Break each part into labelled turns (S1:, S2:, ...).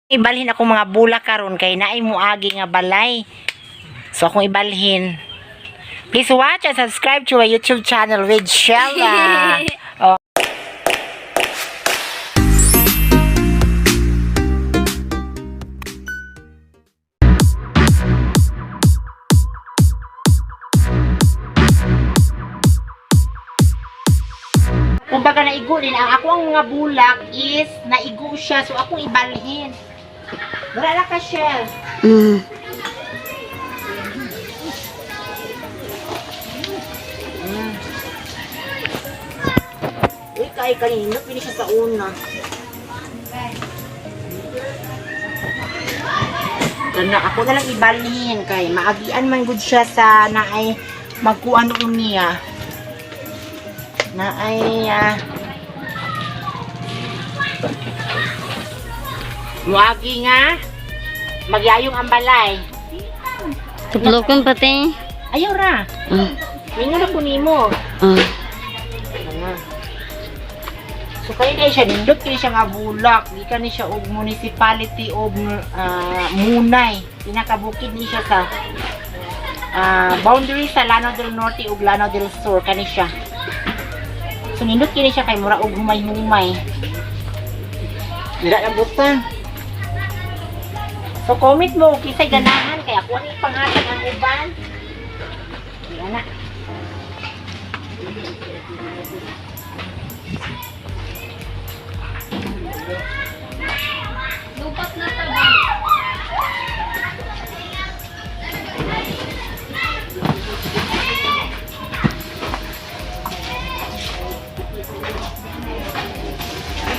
S1: Ibalhin ako mga bulak karon kay naay muagi nga balay. So akong ibalhin. Please watch and subscribe to my YouTube channel with Shella. Oh. Kumbaga naigo din ang ako ang mga bulak is naigo siya, so akong ibalhin. Wala na ka, Shell. Uy, kay kanino pini siya sa una. Kana ako na lang ibalhin kay maagian man gud siya sa naay magkuan niya. Naay muagi nga magyayong ang balay.
S2: Tuplokon pati.
S1: Ayaw ra. Mingon na ko nimo. Ano? So kaya na siya nindot kini siya nga bulak, gikan ni siya og municipality of Munay. Pinakabukid ni siya sa boundary sa Lanao del Norte ug Lanao del Sur kani siya. So nindot kini siya kay mura og humay-humay. Dira na butang. So comment mo kisay ganahan kay ako ani ipangatag ang uban. Di ana.
S2: Lupat na taba.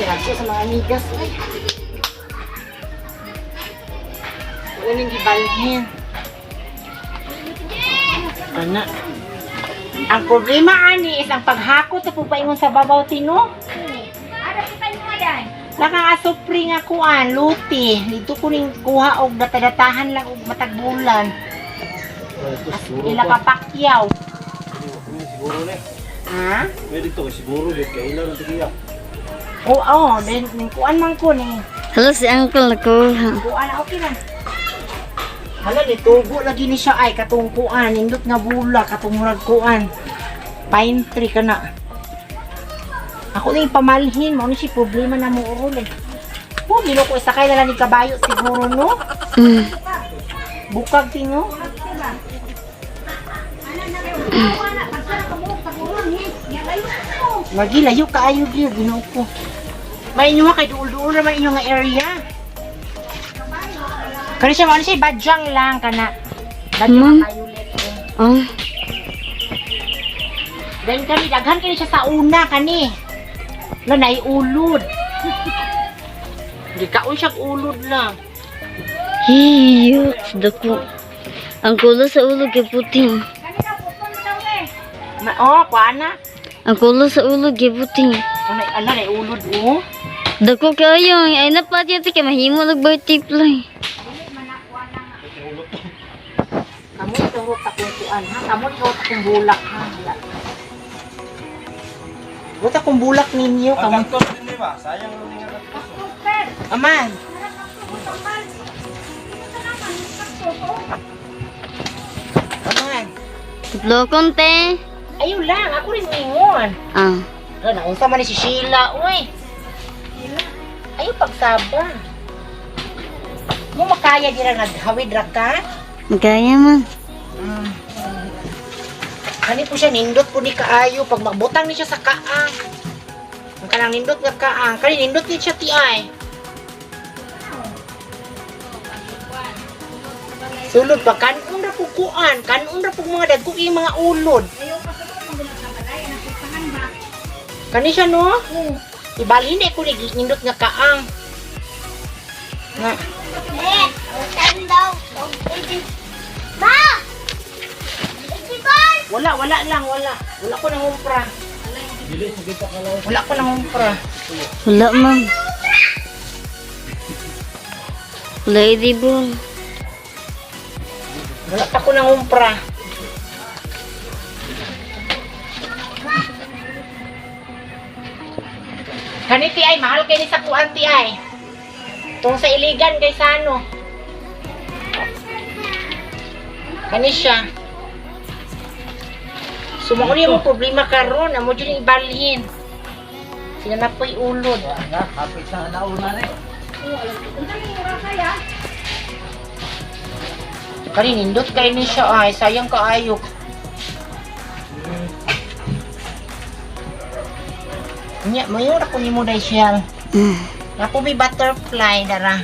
S1: Tinagso sa mga amigas. Ay. Wala nang gibalhin. Ana. Ang problema ani is ang paghakot sa pupaingon sa babaw tino. Nakakasupri nga kuan, luti. Dito ko ning kuha og datadatahan lang og matag bulan. As ila kapakyaw.
S3: Siguro na.
S1: Ha?
S3: Pwede to, siguro dit kay ilaw ng tigiya.
S1: Oo, oh, then ning kuan man ko ni.
S2: Hello si uncle nakuha.
S1: Kuan na okay na. Hala ni tugo lagi ni siya ay katong kuan nindot nga bula katong murag kuan. Pine tree kana. Ako ning pamalhin mao ni siya problema na mo uron eh. Po gino ko sakay na lang ni kabayo siguro no. Bukag tingo. Lagi layo kaayo gyud Ginoo ko. May inyo kay duol-duol ra man inyo nga area. Kani siya mao ni siya badyang lang kana. Badyang
S2: Ma'am.
S1: violet.
S2: Oh.
S1: Then kani daghan kini siya sa una kani. La naiulod. Gikaon siya ulod lang.
S2: Hiyok. Dako. Ang kulo sa ulo kay puting.
S1: Ma oh, kuan na.
S2: Ang kulo sa ulo kay puting.
S1: Ano ala naiulod oh.
S2: Dako kayo. Ay na pati ati kay mahimo nag-butterfly.
S1: Kamu ito ta kung kuan ha. Kamu ito ta kung bulak ha. Buta kung bulak ninyo
S3: Ang
S1: kamo.
S3: kantos din ni ba? Sayang lang nga kantos.
S1: Aman. Aman.
S2: Tuplokon te.
S1: Ayun lang, ako rin mingon. Ano, naunsa man ni si Sheila, uy. Ayaw pagsaba. Mo makaya dira naghawid ra ka?
S2: Magkaya man.
S1: Kani po siya nindot po ni kaayo pag magbutang ni siya sa kaang. Ang kanang nindot nga kaang, kani nindot ni siya ti ay. Sulod pa kanon ra po kuan, kanon ra po mga dagko kay mga ulod. Kani siya no? Ibalhin na ko ni nindot nga kaang. Nga. Wala, wala lang, wala. Wala ko nang umpra. Wala ko nang umpra.
S2: Wala man. Wala idibon.
S1: Wala pa ko nang umpra. Kani ti ay mahal kay ni sa kuan ti ay. Katong sa Iligan kay Sano. Kani siya. So mao ni mo problema karon, amo jud ni ibalhin. Sila na po'y ulod.
S3: Wala, hapit sa nauna rin.
S1: Kani nindot kay ni siya ay sayang kaayo. Nya, mayor ako nimo dai siya. Ako may butterfly dara.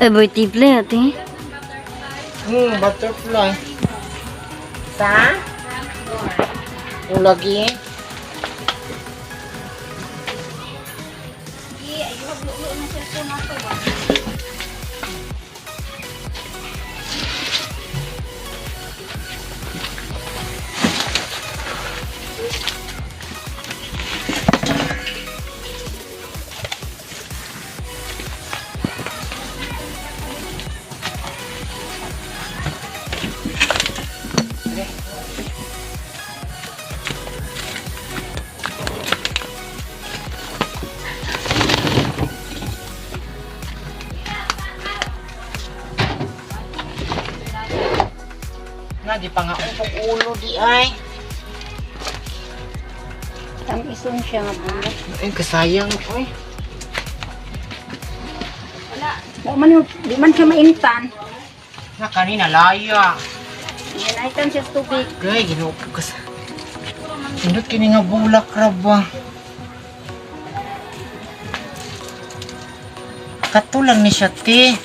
S2: Ay, butterfly ate.
S1: Butterfly. Sa? Ulagi. Na, di pa nga upok ulo di ay.
S4: Tang-ison siya nga bulak.
S1: Ay, kasayang oy.
S4: Wa man yung, di man siya maintan.
S1: Na kanina laya.
S4: Ginaitan siya sa tubig.
S1: Gay, ginoo ko kas. Indot kini nga bulak ra ba? Katulang ni siya, ti.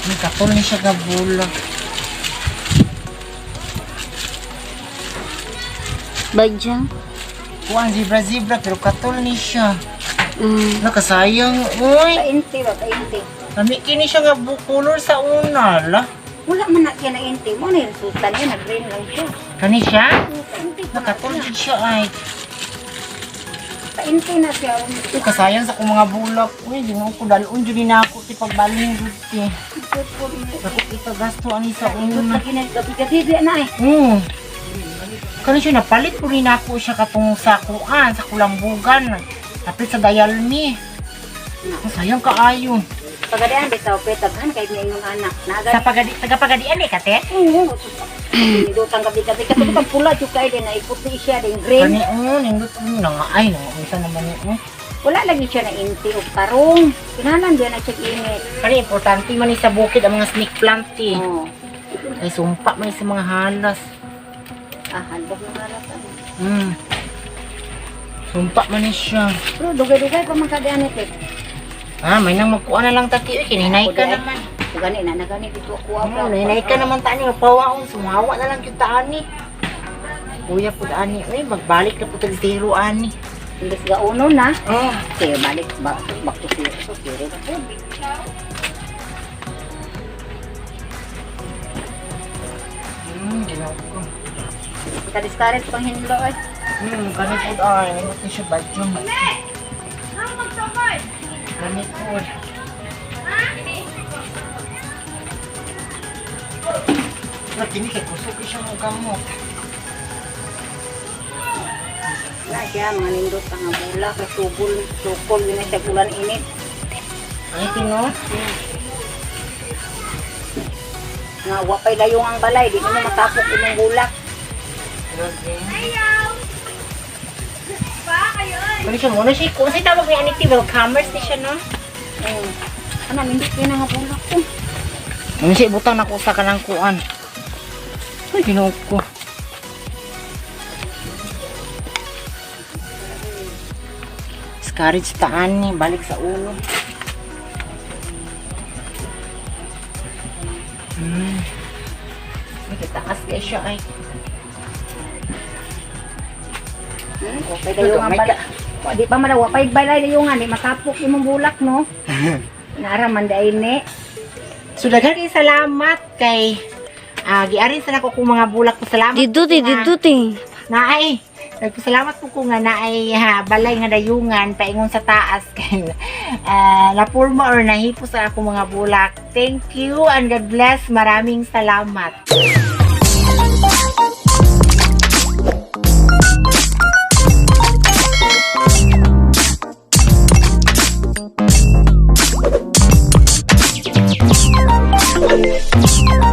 S1: May katul ni siya nga bulak.
S2: Badyang.
S1: Kuan zebra zebra pero katul ni siya. Nakasayang, uy.
S4: Kainti ba, kainti.
S1: Lami kini siya nga color sa una, la.
S4: Wala man na siya na inti mo na yung resulta niya, nag-green lang siya.
S1: Kani siya?
S4: Kainti pa na
S1: Nakatul
S4: siya.
S1: jud siya ay.
S4: Kainti na siya.
S1: Ito kasayang sa akong mga bulak. Uy, ginoo ko dalon jud ni nako ti pagbalhin jud ti. Ako ipagasto ani sa una.
S4: Gabi-gabi di na eh.
S1: Oo. Kani siya napalit po rin ako siya katong sa kuan, sa kulambugan. Kapit sa Dayalmi. Ang sayang kaayo.
S4: Pagadian bitaw pe taghan kay niya inyong anak.
S1: Sa
S4: Naga.
S1: pagadi taga pagadian eh kate.
S4: Oo. Nindutang gabi-gabi katong pula jud kay din na iputi siya din green.
S1: Kani oh, nindot mo na nga ay nang unsa naman ni oh.
S4: Wala lagi siya na inti og tarong. Kinahanglan diyan na siya init.
S1: Kani importante man ni sa bukid ang mga snake plant eh.
S4: Oo.
S1: Ay sumpa man ni sa mga halas.
S4: Ah, handok na harap.
S1: Sumpa man ni siya.
S4: Pero dugay-dugay pa man kadian ito.
S1: Ah, may nang magkuha na lang tati oy, kininay ka naman.
S4: Gani na nagani dito ako.
S1: Oh, nahinay ka naman tani, magpawaon, sumawa na lang kita ani. Kuya pud ani, uy, magbalik na pud tag zero ani.
S4: Imbes gauno na.
S1: Oh,
S4: Kaya balik back, back to zero. So, zero na po.
S1: Ginawa ko.
S4: Ka-discourage pang hinlo eh.
S1: Kani pud ay, ano to siya badyo. Kani pud. Na kini kay kusog siya mo gamot.
S4: Wala siya, mga nindot ang bula, kay sugol, sukol, yun na siya ulan init.
S1: Ay tino.
S4: Nga, wapay layong ang balay, di mo matapok imong bulak.
S1: Ayaw. Kani siya mo na siya ko. Sa tawag ni Anity welcomers ni siya no.
S4: Ano, nindot yun ang bulak ko.
S1: Ano siya ibutang nako sa kanang kuan. Ay, Ginoo ko. Discourage taan ni, balik sa ulo. Ay, kitaas kay siya ay.
S4: Wapay layong ang balay. Wa, di pa man, wapay balay layongan, di matapok imong bulak, no? Nara man dahil ni.
S1: So daghan kay salamat kay giarin sa nako kung mga bulak ko salamat.
S2: Dito te,
S1: po nga.
S2: dito te.
S1: Naay, nagpasalamat po ko nga naay ha, balay nga dayungan paingon sa taas kay napurma or nahipo sa akong mga bulak. Thank you and God bless. Maraming salamat.
S2: Bye.